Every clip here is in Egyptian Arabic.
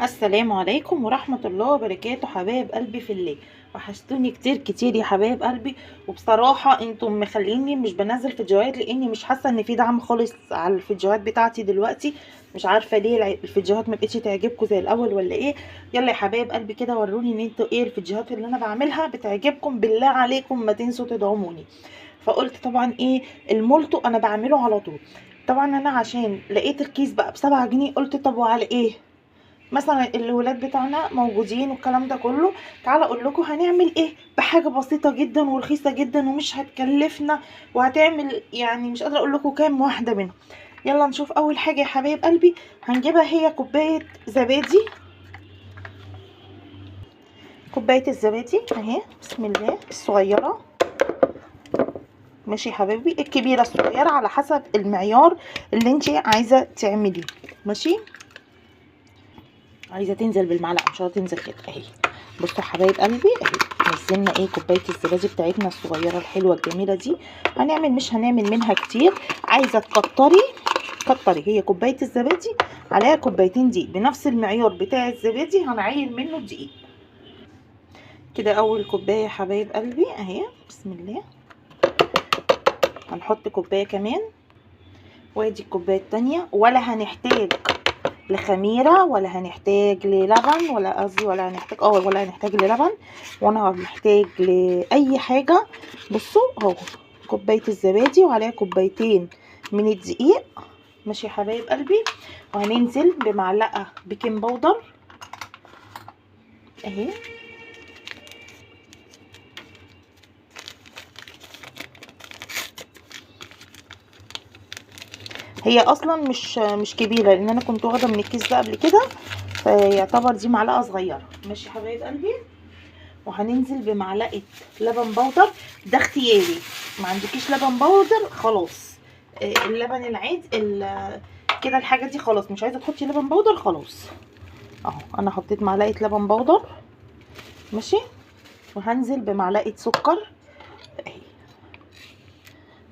السلام عليكم ورحمة الله وبركاته. حبايب قلبي في الله، وحشتوني كتير كتير يا حبايب قلبي. وبصراحة انتم مخليني مش بنزل فيديوهات لاني مش حاسة ان في دعم خالص على الفيديوهات بتاعتي دلوقتي. مش عارفة ليه الفيديوهات ما بقتش تعجبكم زي الاول ولا ايه. يلا يا حبايب قلبي كده وروني ان انتوا ايه الفيديوهات اللي انا بعملها بتعجبكم، بالله عليكم ما تنسوا تدعموني. فقلت طبعا ايه المولتو انا بعمله على طول. طبعا انا عشان لقيت الكيس بقى ب7 جنيه قلت طب وعلى ايه، مثلا الولاد بتاعنا موجودين والكلام ده كله، تعالى اقول لكم هنعمل ايه بحاجة بسيطة جدا ورخيصه جدا ومش هتكلفنا وهتعمل يعني مش قادرة اقول لكم كام واحدة منهم. يلا نشوف اول حاجة يا حبايب قلبي هنجيبها، هي كوباية زبادي. كوباية الزبادي اهي، بسم الله، الصغيرة ماشي يا حبايبي، الكبيرة الصغيرة على حسب المعيار اللي انت عايزه تعمليه ماشي. عايزه تنزل بالمعلقه مش هتنزل كده اهي. بصوا يا حبايب قلبي اهي، نزلنا ايه كوباية الزبادي بتاعتنا الصغيرة الحلوة الجميلة دي. هنعمل مش هنعمل منها كتير، عايزه تكتري كتري. هي كوباية الزبادي عليها كوبايتين دقيق بنفس المعيار بتاع الزبادي، هنعين منه الدقيق كده. اول كوباية يا حبايب قلبي اهي، بسم الله. هنحط كوباية كمان، وادي الكوباية الثانية. ولا هنحتاج لخميره ولا هنحتاج للبن ولا قصدي ولا هنحتاج ولا هنحتاج للبن ولا هنحتاج لاي حاجة. بصوا اهو كوباية الزبادي وعليها كوبايتين من الدقيق ماشي يا حبايب قلبي. وهننزل بمعلقه baking powder اهي، هي اصلا مش كبيرة لان انا كنت واخده من الكيس ده قبل كده، فيعتبر دي معلقه صغيرة ماشي يا حبايب قلبي. وهننزل بمعلقه لبن بودر، ده اختياري، ما عندكيش لبن بودر خلاص اللبن العادي كده الحاجة دي خلاص، مش عايزه تحطي لبن بودر خلاص. اهو انا حطيت معلقه لبن بودر ماشي. وهنزل بمعلقه سكر اهي،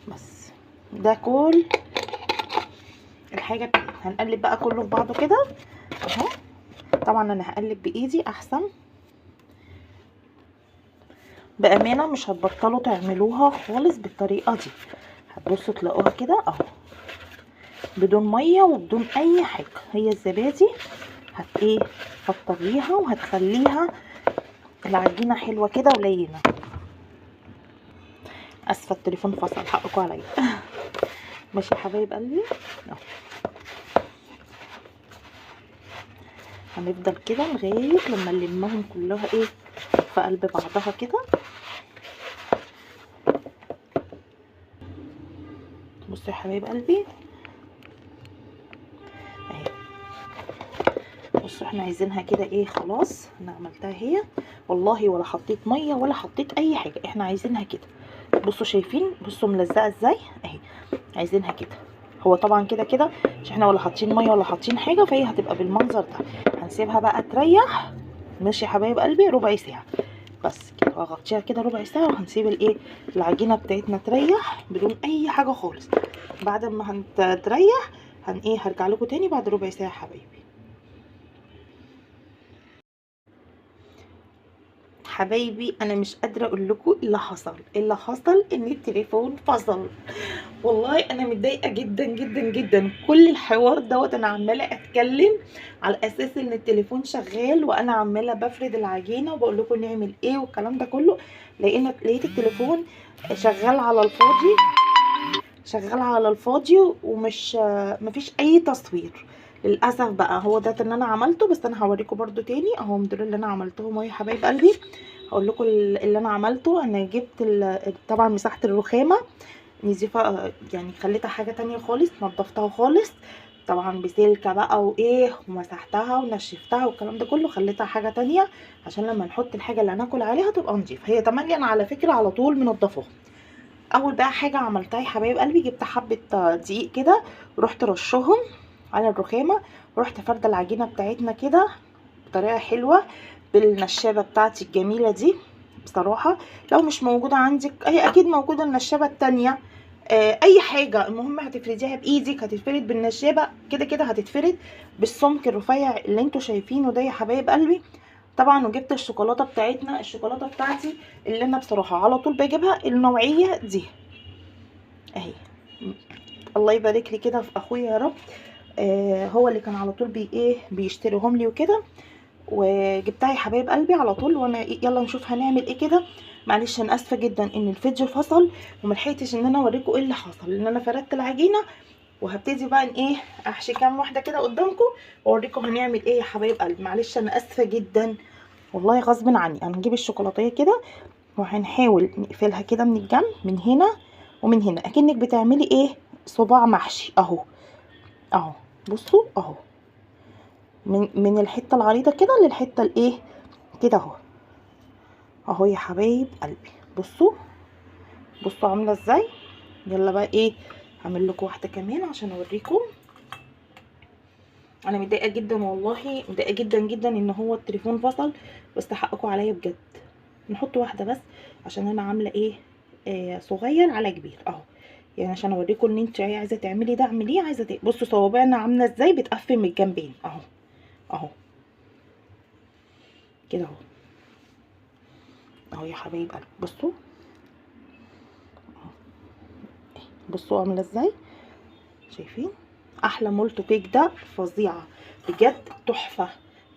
بس ده كل الحاجة. هنقلب بقى كله في بعضه كده اهو. طبعا انا هقلب بايدي احسن، بامانه مش هتبطلوا تعملوها خالص بالطريقة دي. هتبصوا تلاقوها كده اهو بدون مية وبدون اي حاجة. هي الزبادي هت ايه هتطريها وهتخليها العجينة حلوة كده ولينه. اسفه التليفون فصل، حقكم عليا. ماشي يا حبايب قلبي اهو. هنفضل كده لغاية لما نلمهم كلها ايه في قلب بعضها كده. بصوا يا حبايب قلبي اهي، بصوا احنا عايزينها كده ايه خلاص. انا عملتها هي والله، ولا حطيت مية ولا حطيت اي حاجة، احنا عايزينها كده. بصوا شايفين، بصوا ملزقه ازاي اهي، عايزينها كده. هو طبعا كده كده مش احنا ولا حاطين مية ولا حاطين حاجة، فهي هتبقى بالمنظر ده. هنسيبها بقى تريح ماشي يا حبايب قلبي ربع ساعة بس كده. هغطيها كده ربع ساعة وهنسيب الايه العجينة بتاعتنا تريح بدون اي حاجة خالص. بعد ما هتريح هن ايه هرجع لكم تاني بعد ربع ساعة يا حبايبي. حبايبي انا مش قادرة اقول لكم اللي حصل. اللي حصل ان التليفون فصل. والله انا متضايقة جدا جدا جدا. كل الحوار دوت انا عماله اتكلم على اساس ان التليفون شغال وانا عماله بفرد العجينة وبقول لكم نعمل ايه والكلام ده كله، لان لقيت التليفون شغال على الفاضي، شغال على الفاضي ومش مفيش اي تصوير للاسف. بقى هو ده اللي انا عملته، بس انا هوريكم برده تاني اهو دول اللي انا عملتهم اهو يا حبايب قلبي. هقول لكم اللي انا عملته. انا جبت طبعا مساحة الرخامه نظيفة، يعني خليتها حاجة تانية خالص، نضفتها خالص طبعا بسلكه بقى وايه، ومسحتها ونشفتها والكلام ده كله، خليتها حاجة تانية عشان لما نحط الحاجة اللي هناكل عليها تبقى نظيفة. هي تملي انا على فكرة على طول منضفاها. اول بقى حاجة عملتها يا حبايب قلبي، جبت حبه دقيق كده ورحت رشهم على الرخامه، ورحت فرده العجينة بتاعتنا كده بطريقة حلوة بالنشابه بتاعتي الجميلة دي. بصراحة لو مش موجودة عندك، هي اكيد موجودة النشابه التانية اي حاجة، المهم هتفرديها بايدك، هتتفرد بالنشابه، كده كده هتتفرد بالسمك الرفيع اللي انتوا شايفينه ده يا حبايب قلبي. طبعا وجبت الشوكولاتة بتاعتنا، الشوكولاتة بتاعتي اللي انا بصراحة على طول بجيبها النوعية دي اهي، الله يبارك لي كده في اخويا يا رب، هو اللي كان على طول بي ايه بيشتريهم لي وكده، وجبتها يا حبايب قلبي على طول. وانا يلا نشوف هنعمل ايه كده. معلش انا اسفه جدا ان الفيديو فصل وملحقتش ان انا اوريكم ايه اللي حصل، لان انا فردت العجينة وهبتدي بقى ان ايه احشي كام واحدة كده قدامكم واوريكم هنعمل ايه يا حبايب قلبي. معلش انا اسفه جدا والله غصب عني. انا هنجيب الشوكولاتيه كده وهنحاول نقفلها كده من الجنب، من هنا ومن هنا، اكنك بتعملي ايه صباع محشي اهو اهو. بصوا اهو، من الحتة العريضة كده للحتة الايه كده اهو اهو يا حبايب قلبي. بصوا بصوا عامله ازاي. يلا بقى ايه هعمل لكم واحدة كمان عشان اوريكم. انا متضايقة جدا والله، متضايقة جدا جدا ان هو التليفون فصل، بس حقكم عليا بجد. نحط واحدة بس عشان انا عامله ايه صغير على كبير اهو، يعني عشان اوريكم ان انت عايزه تعملي ده اعمليه، عايزه بصوا صوابعنا عامله ازاي بتقفل من الجنبين اهو اهو كده اهو اهو يا حبايب قلبي. بصوا بصوا عامله ازاي، شايفين احلى مولتو كيك ده، فظيعة بجد تحفة،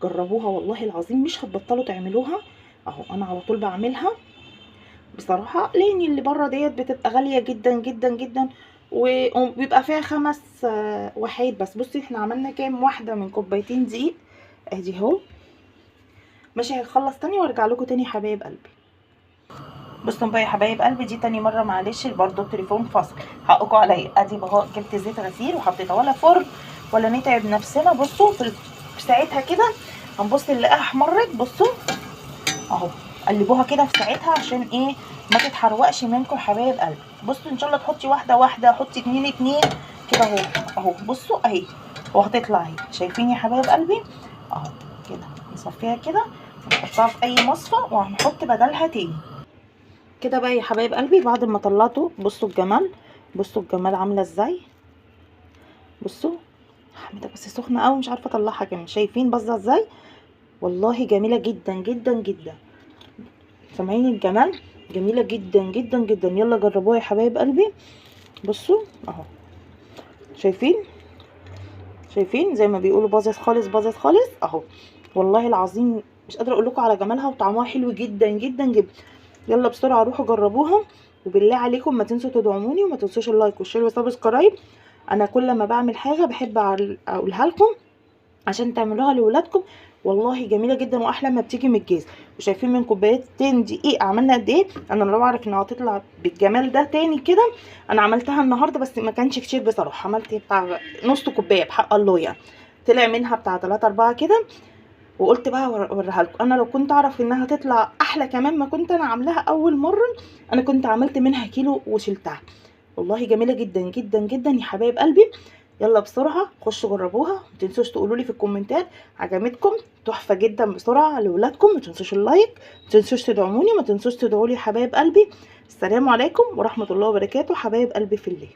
جربوها والله العظيم مش هتبطلوا تعملوها اهو. انا على طول بعملها بصراحة، لان اللي بره ديت بتبقى غالية جدا جدا جدا وبيبقى فيها 5 وحيد بس. بصي احنا عملنا كام واحدة من كوبايتين دقيق ادي اهو. ماشي هخلص تاني وارجع لكم تاني حبايب قلبي. بصوا بقى يا حبايب قلبي، دي تاني مرة معلش برضو التليفون فصل، حقكم عليا. ادي اهو جبت زيت غزير وحطيتها، ولا فرن ولا نتعب نفسنا. بصوا في ساعتها كده هنبص نلاقيها احمرت. بصوا اهو، قلبوها كده في ساعتها عشان ايه ما تتحرقش منكم حبايب قلبي. بصوا ان شاء الله تحطي واحدة واحدة، حطي 2 2 كده اهو اهو. بصوا اهي وهتطلع اهي، شايفين يا حبايب قلبي اهو كده. نصفيها كده ونحطها في اي مصفى وهنحط بدلها تاني كده بقى يا حبايب قلبي. بعد ما طلعته بصوا الجمال، بصوا الجمال عامله ازاي. بصوا حميده بس سخنة قوي مش عارفه اطلعها كمان، شايفين باظه ازاي؟ والله جميلة جدا جدا جدا، سامعين الجمال؟ جميلة جدا جدا جدا. يلا جربوها يا حبايب قلبي. بصوا اهو، شايفين شايفين زي ما بيقولوا باظت خالص باظت خالص اهو. والله العظيم مش قادرة اقول لكم على جمالها، وطعمها حلو جدا جدا جدا. يلا بسرعة روحوا جربوها، وبالله عليكم ما تنسوا تدعموني، وما تنسوش ال like وال share وال subscribe. انا كل ما بعمل حاجة بحب اقولها لكم عشان تعملوها لاولادكم، والله جميلة جدا واحلى ما بتيجي من الجيز. وشايفين من كوبايتين دقيق عملنا قد ايه؟ انا لو اعرف انها هتطلع بالجمال ده تاني كده، انا عملتها النهارده بس ما كانش كتير بصراحة، عملت بتاع نص كوباية بحق الله يعني، طلع منها بتاع 3 4 كده، وقلت بقى اوريها لكم. انا لو كنت اعرف انها تطلع احلى كمان ما كنت انا عاملاها اول مرة، انا كنت عملت منها كيلو وشلتها. والله جميلة جدا جدا جدا يا حبايب قلبي. يلا بسرعة خشوا جربوها، ما تنسوش تقولوا لي في الكومنتات عجبتكم، تحفة جدا. بسرعة لاولادكم، ما تنسوش ال like، ما تنسوش تدعموني، ما تنسوش تدعوا لي يا حبايب قلبي. السلام عليكم ورحمة الله وبركاته حبايب قلبي في الله.